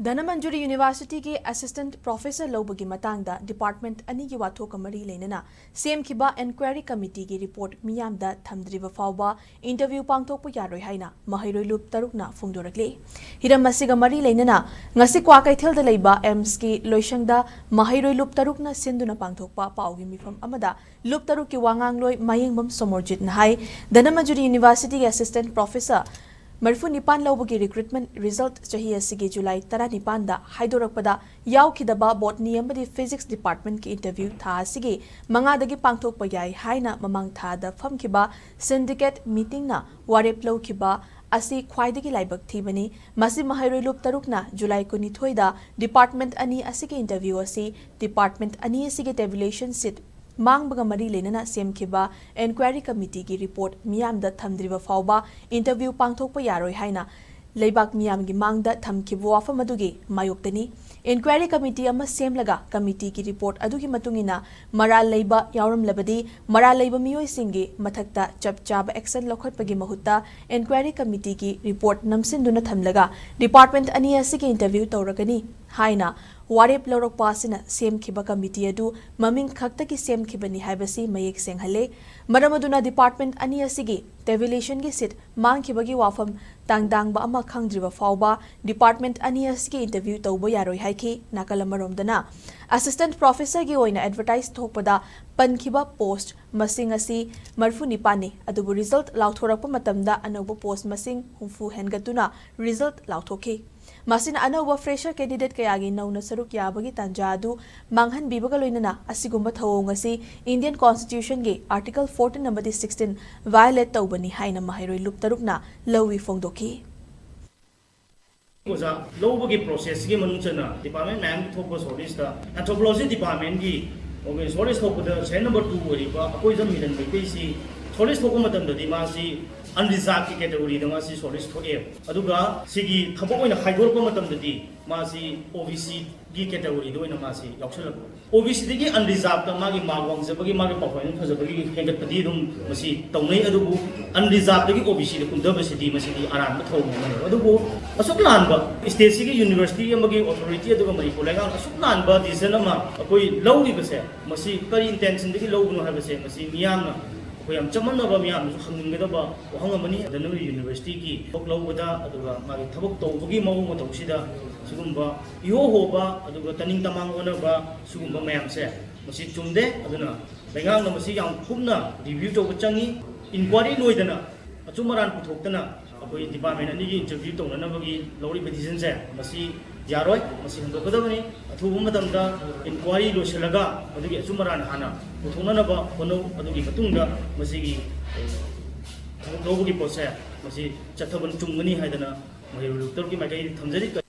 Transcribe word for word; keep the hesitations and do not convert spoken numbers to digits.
ꯙꯅꯃꯟꯖꯨꯔꯤ ꯌꯨꯅꯤꯚꯔꯁꯤꯇꯤꯒꯤ assistant professor ꯂꯧꯕꯒꯤ ꯃꯇꯥꯡꯗ ꯗꯤꯄꯥꯔꯠꯃꯦꯟꯠ ꯑꯅꯤꯒꯤ ꯋꯥꯊꯣꯛꯀ ꯃꯔꯤ ꯂꯩꯅꯅ ꯁꯦꯝꯈꯤꯕ ꯏꯟꯀ꯭ꯋꯥꯏꯔꯤ ꯀꯃꯤꯇꯤꯒꯤ ꯔꯤꯄꯣꯔꯠ ꯃꯤꯌꯥꯝꯗ ꯊꯝꯗ꯭ꯔꯤꯕ ꯐꯥꯎꯕ ꯏꯟꯇꯔꯚ꯭ꯌꯨ ꯄꯥꯡꯊꯣꯛꯄ ꯌꯥꯔꯣꯏ ꯍꯥꯏꯅ ꯃꯍꯩꯔꯣꯏ ꯂꯨꯞ ꯇꯔꯨꯛꯅ ꯐꯣꯡꯗꯣꯔꯛꯂꯤ꯫ ꯍꯤꯔꯝ ꯑꯁꯤꯒ ꯃꯔꯤ ꯂꯩꯅꯅ ꯉꯁꯤ ꯀ꯭ꯋꯥꯀꯩꯊꯦꯜꯗ ꯂꯩꯕ ꯑꯦꯝꯁꯀꯤ ꯂꯣꯏꯁꯪꯗ ꯃꯍꯩꯔꯣꯏ ꯂꯨꯞ ꯇꯔꯨꯛꯅ ꯁꯤꯟꯗꯨꯅ ꯄꯥꯡꯊꯣꯛꯄ ꯄꯥꯎꯒꯤ ꯃꯤꯐꯝ ꯑꯃꯗ ꯂꯨꯞ ꯇꯔꯨꯛꯀꯤ ꯋꯥꯉꯥꯡꯂꯣꯏ ꯃꯌꯦꯡꯕꯝ ꯁꯣꯃꯣꯔꯖꯤꯠꯅ ꯍꯥꯏ, ꯙꯅꯃꯟꯖꯨꯔꯤ ꯌꯨꯅꯤꯚꯔꯁꯤꯇꯤꯒꯤ ꯑꯦꯁꯤꯁꯇꯦꯟꯠ ꯄ꯭ꯔꯣꯐꯦꯁꯔ ꯃꯔꯤꯐꯨ ꯅꯤꯄꯥꯟ ꯂꯧꯕꯒꯤ ꯔꯤꯀ꯭ꯔꯨꯠꯃꯦꯟꯠ ꯔꯤꯖꯜꯠ ꯆꯍꯤ ꯑꯁꯤꯒꯤ ꯖꯨꯂꯥꯏ ꯇꯔꯥꯅꯤꯄꯥꯟꯗ ꯍꯥꯏꯗꯣꯔꯛꯄꯗ ꯌꯥꯎꯈꯤꯗꯕ ꯕꯣꯠꯅꯤ ꯑꯃꯗꯤ ꯐꯤꯖꯤꯛꯁ ꯗꯤꯄꯥꯔꯠꯃꯦꯟꯠꯀꯤ ꯏꯟꯇꯔꯚ꯭ꯌꯨ ꯊꯥ ꯑꯁꯤꯒꯤ ꯃꯉꯥꯗꯒꯤ ꯄꯥꯡꯊꯣꯛꯄ ꯌꯥꯏ ꯍꯥꯏꯅ ꯃꯃꯥꯡ ꯊꯥꯗ ꯐꯝꯈꯤꯕ ꯁꯤꯟꯗꯤꯀꯦꯠ ꯃꯤꯇꯤꯡꯅ ꯋꯥꯔꯦꯞ ꯂꯧꯈꯤꯕ ꯑꯁꯤ ꯈ꯭ꯋꯥꯏꯗꯒꯤ ꯂꯥꯏꯕꯛ ꯊꯤꯕꯅꯤ꯫ ꯃꯁꯤ ꯃꯍꯩꯔꯣꯏ ꯂꯨꯞ ꯇꯔꯨꯛꯅ ꯖꯨꯂꯥꯏ ꯀꯨꯟꯅꯤꯊꯣꯏꯗ ꯗꯤꯄꯥꯔꯠꯃꯦꯟꯠ ꯑꯅꯤ ꯑꯁꯤꯒꯤ ꯏꯟꯇꯔꯚ꯭ꯌꯨ ꯑꯁꯤ ꯗꯤꯄꯥꯔꯠꯃꯦꯟꯠ ꯑꯅꯤ ꯑꯁꯤꯒꯤ ꯇꯦꯕꯨꯂꯦꯁꯟ ꯁꯤꯠ ꯃꯥꯡꯕꯒ ꯃꯔꯤ ꯂꯩꯅꯅ ꯁꯦꯝꯈꯤꯕ ꯏꯟꯀ꯭ꯋꯥꯏꯔꯤ ꯀꯃꯤꯇꯤꯒꯤ ꯔꯤꯄꯣꯔꯠ ꯃꯤꯌꯥꯝꯗ ꯊꯝꯗ꯭ꯔꯤꯕ ꯐꯥꯎꯕ ꯏꯟꯇꯔꯚ꯭ꯌꯨ ꯄꯥꯡꯊꯣꯛꯄ ꯌꯥꯔꯣꯏ ꯍꯥꯏꯅ ꯂꯩꯕꯥꯛ ꯃꯤꯌꯥꯝꯒꯤ ꯃꯥꯡꯗ ꯊꯝꯈꯤꯕ ꯋꯥꯐꯝ ꯑꯗꯨꯒꯤ ꯃꯥꯌꯣꯛꯇꯅꯤ꯫ ꯏꯟꯀ꯭ꯋꯥꯏꯔꯤ ꯀꯃꯤꯇꯤ ꯑꯃ ꯁꯦꯝꯂꯒ ꯀꯃꯤꯇꯤꯒꯤ ꯔꯤꯄꯣꯔꯠ ꯑꯗꯨꯒꯤ ꯃꯇꯨꯡ ꯏꯟꯅ ꯃꯔꯥꯜ ꯂꯩꯕ ꯌꯥꯎꯔꯝꯂꯕꯗꯤ ꯃꯔꯥꯜ ꯂꯩꯕ ꯃꯤꯑꯣꯏꯁꯤꯡꯒꯤ ꯃꯊꯛꯇ ꯆꯞ ꯆꯥꯕ ꯑꯦꯛꯁꯟ ꯂꯧꯈꯠꯄꯒꯤ ꯃꯍꯨꯠꯇ ꯏꯟꯀ꯭ꯋꯥꯏꯔꯤ ꯀꯃꯤꯇꯤꯒꯤ ꯔꯤꯄꯣꯔꯠ ꯅꯝꯁꯤꯟꯗꯨꯅ ꯊꯝꯂꯒ ꯗꯤꯄꯥꯔꯠꯃꯦꯟꯠ ꯑꯅꯤ ꯑꯁꯤꯒꯤ ꯏꯟꯇꯔꯚ꯭ꯌꯨ ꯇꯧꯔꯒꯅꯤ ꯍꯥꯏꯅ ꯋꯥꯔꯦꯞ ꯂꯧꯔꯛꯄ ꯑꯁꯤꯅ ꯁꯦꯝꯈꯤꯕ ꯀꯃꯤꯇꯤ ꯑꯗꯨ ꯃꯃꯤꯡ ꯈꯛꯇꯒꯤ ꯁꯦꯝꯈꯤꯕꯅꯤ ꯍꯥꯏꯕꯁꯤ ꯃꯌꯦꯛ ꯁꯦꯡꯍꯜꯂꯦ꯫ ꯃꯔꯝ ꯑꯗꯨꯅ ꯗꯤꯄꯥꯔꯠꯃꯦꯟꯠ ꯑꯅꯤ ꯑꯁꯤꯒꯤ ꯇꯦꯕꯨꯂꯦꯁꯟꯒꯤ ꯁꯤꯠ ꯃꯥꯡꯈꯤꯕꯒꯤ ꯋꯥꯐꯝ ꯇꯥꯡꯗꯥꯡꯕ ꯑꯃ ꯈꯪꯗ꯭ꯔꯤꯕ ꯐꯥꯎꯕ ꯗꯤꯄꯥꯔꯠꯃꯦꯟꯠ ꯑꯅꯤ ꯑꯁꯤꯒꯤ ꯏꯟꯇꯔꯚ꯭ꯌꯨ ꯇꯧꯕ ꯌꯥꯔꯣꯏ ꯍꯥꯏꯈꯤ꯫ ꯅꯥꯀꯜ ꯑꯃꯔꯣꯝꯗꯅ ꯑꯦꯁꯤꯁꯇꯦꯟꯠ ꯄ꯭ꯔꯣꯐꯦꯁꯔꯒꯤ ꯑꯣꯏꯅ ꯑꯦꯗꯚꯔꯇꯥꯏꯖ ꯊꯣꯛꯄꯗ ꯄꯟꯈꯤꯕ ꯄꯣꯁꯠ ꯃꯁꯤꯡ ꯑꯁꯤ ꯃꯔꯤꯐꯨ ꯅꯤꯄꯥꯟꯅꯤ, ꯑꯗꯨꯕꯨ ꯔꯤꯖꯜꯠ ꯂꯥꯎꯊꯣꯔꯛꯄ ꯃꯇꯝꯗ ꯑꯅꯧꯕ ꯄꯣꯁꯠ ꯃꯁꯤꯡ ꯍꯨꯝꯐꯨ ꯍꯦꯟꯒꯠꯇꯨꯅ ꯔꯤꯖꯜꯠ ꯂꯥꯎꯊꯣꯛꯈꯤ꯫ ꯃꯁꯤꯅ ꯑꯅꯧꯕ ꯐ꯭ꯔꯦꯁꯔ ꯀꯦꯟꯗꯤꯗꯦꯠ ꯀꯌꯥꯒꯤ ꯅꯧꯅ ꯁꯔꯨꯛ ꯌꯥꯕꯒꯤ ꯇꯥꯟꯖꯥ ꯑꯗꯨ ꯃꯥꯡꯍꯟꯕꯤꯕꯒ ꯂꯣꯏꯅꯅ ꯑꯁꯤꯒꯨꯝꯕ ꯊꯧꯑꯣꯡ ꯑꯁꯤ ꯏꯟꯗꯤꯌꯟ ꯀꯣꯟꯁꯇꯤꯇ꯭ꯌꯨꯁꯟꯒꯤ ꯑꯥꯔꯇꯤꯀꯜ ꯐꯣꯔꯇꯤꯟ ꯑꯃꯗꯤ ꯁꯤꯛꯁꯇꯤꯟ ꯚꯥꯏꯑꯣꯂꯦꯠ ꯇꯧꯕꯅꯤ ꯍꯥꯏꯅ ꯃꯍꯩꯔꯣꯏ ꯂꯨꯞ ꯇꯔꯨꯛꯅ ꯂꯧꯏ ꯐꯣꯡꯗꯣꯛꯈꯤ꯫ ꯑꯣꯖꯥ ꯂꯧꯕꯒꯤ ꯄ꯭ꯔꯣꯁꯦꯁꯁꯤꯒꯤ ꯃꯅꯨꯡ ꯆꯟꯅ ꯗꯤꯄꯥꯔꯠꯃꯦꯟ ꯃꯌꯥꯝꯒꯤ ꯊꯣꯛꯄ ꯁꯣꯔꯇꯦꯖꯇ ꯑꯦꯟꯊ꯭ꯔꯣꯄꯣꯂꯣꯖꯤ ꯗꯤꯄꯥꯔꯠꯃꯦꯟꯒꯤ ꯁꯣꯔꯇꯦꯖ ꯊꯣꯛꯄꯗ ꯁꯦꯔꯤꯌꯦꯜ ꯅꯝꯕꯔ ꯇꯨ ꯑꯣꯏꯔꯤꯕ ꯑꯩꯈꯣꯏ ꯖꯝ ꯃꯤꯂꯟ ꯃꯩꯇꯩꯁꯤ ꯁꯣꯔꯇꯦꯖ ꯊꯣꯛꯄ ꯃꯇꯝꯗꯗꯤ ꯃꯥꯁꯤ ꯑꯟꯔꯤꯖꯥꯔꯕꯀꯤ ꯀꯦꯇꯦꯒꯣꯔꯤꯗ ꯃꯥꯁꯤ ꯁꯣꯔꯇꯦꯖ ꯊꯣꯛꯑꯦ꯫ ꯑꯗꯨꯒ ꯁꯤꯒꯤ ꯊꯕꯛ ꯑꯣꯏꯅ ꯈꯥꯏꯗꯣꯔꯛꯄ ꯃꯇꯝꯗꯗꯤ ꯃꯥꯁꯤ ꯑꯣ ꯕꯤ ꯁꯤꯒꯤ ꯀꯦꯇꯦꯒꯣꯔꯤꯗ ꯑꯣꯏꯅ ꯃꯥꯁꯤ ꯌꯥꯎꯁꯜꯂꯛꯄ꯫ ꯑꯣ ꯕꯤ ꯁꯤꯗꯒꯤ ꯑꯟꯔꯤꯖꯥꯔꯕꯇ ꯃꯥꯒꯤ ꯃꯥꯔꯛ ꯋꯥꯡꯖꯕꯒꯤ, ꯃꯥꯒꯤ ꯄꯔꯐꯣꯔꯃꯦꯟꯁ ꯐꯖꯕꯒꯤ ꯍꯦꯟꯒꯠꯄꯗꯤ ꯑꯗꯨꯝ ꯃꯁꯤ ꯇꯧꯅꯩ꯫ ꯑꯗꯨꯕꯨ ꯑꯟꯔꯤꯖꯥꯔꯕꯇꯒꯤ ꯑꯣ ꯕꯤ ꯁꯤꯗ ꯀꯨꯝꯊꯕꯁꯤꯗꯤ ꯃꯁꯤꯗꯤ ꯑꯔꯥꯟꯕ ꯊꯧꯑꯣꯡ ꯑꯃꯅꯤ꯫ ꯑꯗꯨꯕꯨ ꯑꯁꯨꯛ ꯂꯥꯟꯕ ꯁ꯭ꯇꯦꯠꯁꯤꯒꯤ ꯌꯨꯅꯤꯚꯔꯁꯤꯇꯤ ꯑꯃꯒꯤ ꯑꯣꯊꯣꯔꯤꯇꯤ ꯑꯗꯨꯒ ꯃꯅꯤꯄꯨꯔ ꯂꯩꯉꯥꯛꯅ ꯑꯁꯨꯛ ꯂꯥꯟꯕ ꯗꯤꯁꯤꯖꯟ ꯑꯃ ꯑꯩꯈꯣꯏ ꯂꯧꯔꯤꯕꯁꯦ, ꯃꯁꯤ ꯀꯔꯤ ꯏꯟꯇꯦꯟꯁꯟꯗꯒꯤ ꯂꯧꯕꯅꯣ ꯍꯥꯏꯕꯁꯦ ꯃꯁꯤ ꯃꯤꯌꯥꯝꯅ ꯑꯩꯈꯣꯏ ꯌꯥꯝ ꯆꯃꯝꯅꯕ, ꯃꯤꯌꯥꯝꯅꯁꯨ ꯍꯪꯅꯤꯡꯒꯗꯕ ꯋꯥꯍꯪ ꯑꯃꯅꯤ꯫ ꯗꯅꯨꯔꯤ ꯌꯨꯅꯤꯚꯔꯁꯤꯇꯤꯒꯤ ꯊꯕꯛ ꯂꯧꯕꯗ ꯑꯗꯨꯒ ꯃꯥꯒꯤ ꯊꯕꯛ ꯇꯧꯕꯒꯤ ꯃꯑꯣꯡ ꯃꯇꯧꯁꯤꯗ ꯁꯤꯒꯨꯝꯕ ꯏꯍꯣ ꯍꯣꯕ ꯑꯗꯨꯒ ꯇꯅꯤꯡ ꯇꯃꯥꯡ ꯑꯣꯟꯅꯕ ꯁꯤꯒꯨꯝꯕ ꯃꯌꯥꯝꯁꯦ ꯃꯁꯤ ꯆꯨꯝꯗꯦ꯫ ꯑꯗꯨꯅ ꯂꯩꯉꯥꯛꯅ ꯃꯁꯤ ꯌꯥꯝ ꯀꯨꯞꯅ ꯔꯤꯚ꯭ꯌꯨ ꯇꯧꯕ ꯆꯪꯉꯤ꯫ ꯏꯟꯀ꯭ꯋꯥꯔꯤ ꯂꯣꯏꯗꯅ ꯑꯆꯨꯝ ꯑꯔꯥꯟ ꯄꯨꯊꯣꯛꯇꯅ ꯑꯩꯈꯣꯏ ꯗꯤꯄꯥꯔꯠꯃꯦꯟ ꯑꯅꯤꯒꯤ ꯏꯟꯇꯔꯚ꯭ꯌꯨ ꯇꯧꯅꯅꯕꯒꯤ ꯂꯧꯔꯤꯕ ꯗꯤꯁꯤꯖꯟꯁꯦ ꯃꯁꯤ ꯌꯥꯔꯣꯏ, ꯃꯁꯤ ꯍꯟꯗꯣꯛꯀꯗꯕꯅꯤ꯫ ꯑꯊꯨꯕ ꯃꯇꯝꯗ ꯏꯟꯀ꯭ꯋꯥꯔꯤ ꯂꯣꯏꯁꯤꯜꯂꯒ ꯃꯗꯨꯒꯤ ꯑꯆꯨꯝ ꯑꯔꯥꯟ ꯍꯥꯟꯅ ꯄꯨꯊꯣꯛꯅꯅꯕ ꯍꯣꯠꯅꯧ꯫ ꯑꯗꯨꯒꯤ ꯃꯇꯨꯡꯗ ꯃꯁꯤꯒꯤ ꯊꯕꯛ ꯂꯧꯕꯒꯤ ꯄꯣꯠꯁꯦ ꯃꯁꯤ ꯆꯠꯊꯕ ꯆꯨꯝꯒꯅꯤ ꯍꯥꯏꯗꯅ ꯃꯍꯩꯔꯣꯏ ꯂꯣꯛꯇꯔꯒꯤ ꯃꯥꯏꯀꯩꯗ ꯊꯝꯖꯔꯤ꯫